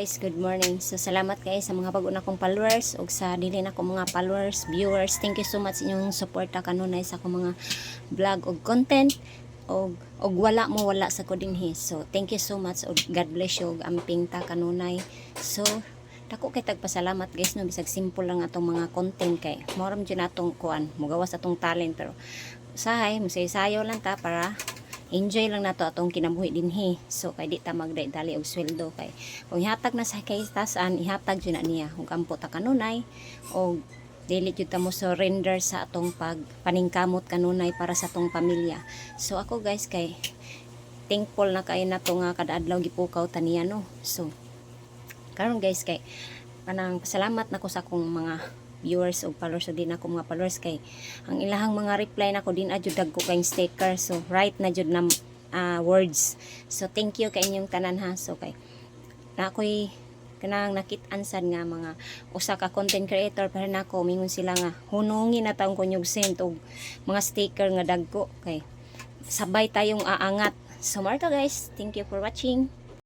Guys, good morning. So salamat kay sa mga bago na kong followers ug sa dili na kong mga followers, viewers. Thank you so much inyong suporta kanunay sa akong mga vlog ug content og wala mo, wala sa ko dinhi. So thank you so much ug God bless you ug amping ta kanunay. So dako kay tagpasalamat, guys, no, bisag simple lang atong mga content kay mao ra man jud atong kuan, mugawas atong talent, pero usahay musaysayo lang ta para enjoy lang nato atong kinabuhi dinhi. So kay di ta magdali og sweldo, kay kung ihatag na sa kay tasan, ihatag jud na niya. Ug ampo ta kanunay og dili jud ta mo surrender sa atong pag paningkamot kanunay para sa atong pamilya. So ako, guys, kay thankful na kay nato nga kada adlaw gipukaw ta niya, no. So karon, guys, kay kanang pasalamat nako sa akong mga viewers ug followers ug di na ako mga followers, kay ang ilahang mga reply nako din adyo dagko kayong sticker, so right na jud na words. So thank you kay inyong tanan ha. So kay na ako'y kanang nakit-an sad nga mga usa ka content creator, pero nako mingon sila nga hunungi na taong kunyog sent og mga sticker nga dagko kay sabay tayong aangat. So marto, guys, thank you for watching.